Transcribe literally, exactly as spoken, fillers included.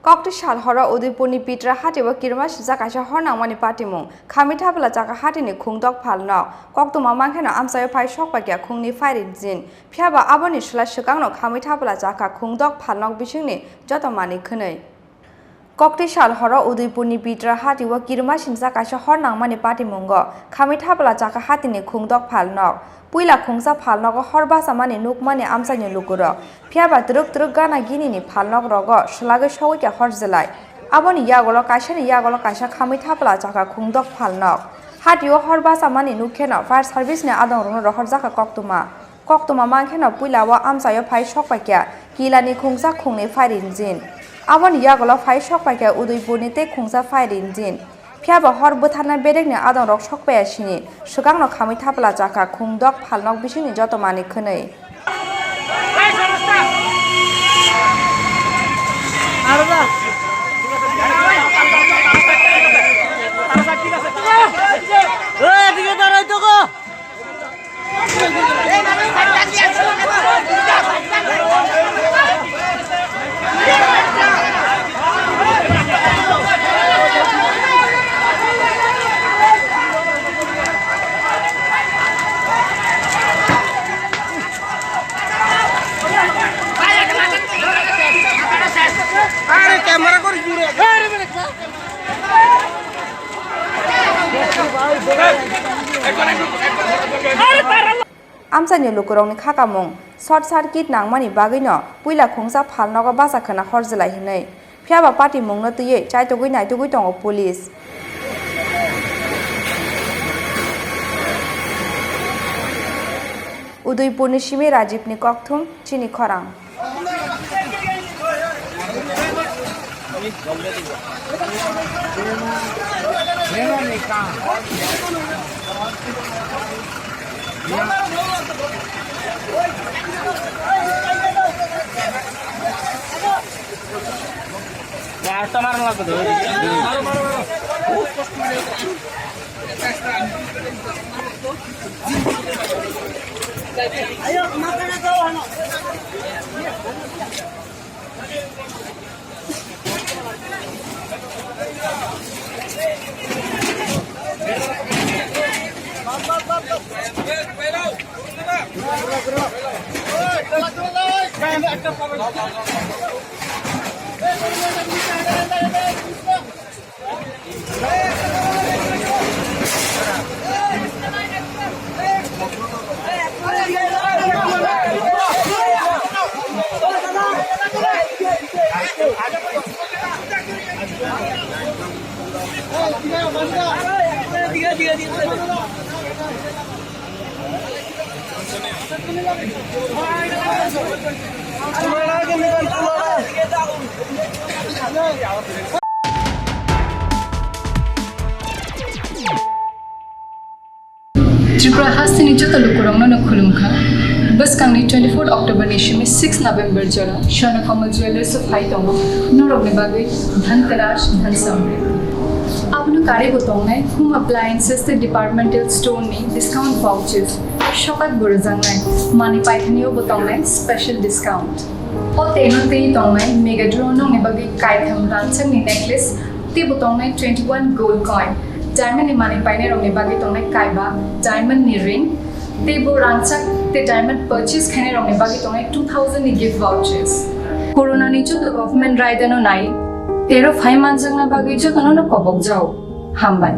Kokti sal horo Udaipurni Pitra hatio kirima sijak kaisa hor nangmani patimung. Khamwi thapla chakha hatini khungdok phalnok. Koktwma mankheno amchaio phai sokpakya khungni firing engine. Phiyaba aboni sula swkangno khamwi thapla chakha khungdok phalnok bisingni joto manwi khwnwi. Kokti sal horo Udaipurni Pitra hatio kirima sijak kaisa hor nangmani patimungo khamwi thapla chakha hatini khungdok phalnok. Puila khungsa phalnogo hor bachamani nukmani amchaini lukurok. Phiyaba twrwk twrwk gana ginini phalnok rogo swlagwi sogwi khe hor jwlai. Aboni yagulo kaisani yagulo kaisa khamwi thapla chakha khungdok phalnok. Hatio hor bachamani nuk kheno fire service ni adongrokno rohorjakha koktwma. Koktwma mankheno puila o amchaio phai sokpakya kilani khungsa khungni firing engine. Aboni yagulo phai sokpakya Udaipurni tei khungsa firing engine. Phiyaba hor bwtharna bedekni adongrok sokpaiya sini, swkangno khamwi thapla chakha khungdok phalnok bisingni joto manwi khwnwi. Are camera kori jure. Amchaini lukurokni khakamung short circuit nangmani bagwino puila khungsa phalnogo bacha khwna hor jwlai hinwi. Phiyaba patimungno twiwi chaitugwi naitugwi tongo police. Udaipurni simi Rajibni kokthum, chini khorang. Tripura hasteni joto lukurokno no khulumkha. Bwskangni twenty-fourth October ni simi six November jora Swarna Kamal Jewellers o phai tongo norokni bagwi Dhanteras, Dhan Samriddhi. Abono karwi bo tongnai Home Appliances tei Departmental Store ni discount vouchers, sokat bo rwjaknai manwi paithanio bo tongnai special discount. O tei no tei tongnai Mega Draw nokni bagwi kaitham rangchakni necklace, tei bo tongnai twenty-one gold coin. Diamond ni manwi painairokni bagwi tongnai kaiba diamond ni ring, tei bo rangchak tei diamond purchase khainairokni bagwi tongnai two thousand ni gift vouchers. Corona ni joto government raidano nai, tero phai manjakna bagwi jotono no kobok jao. Hambai.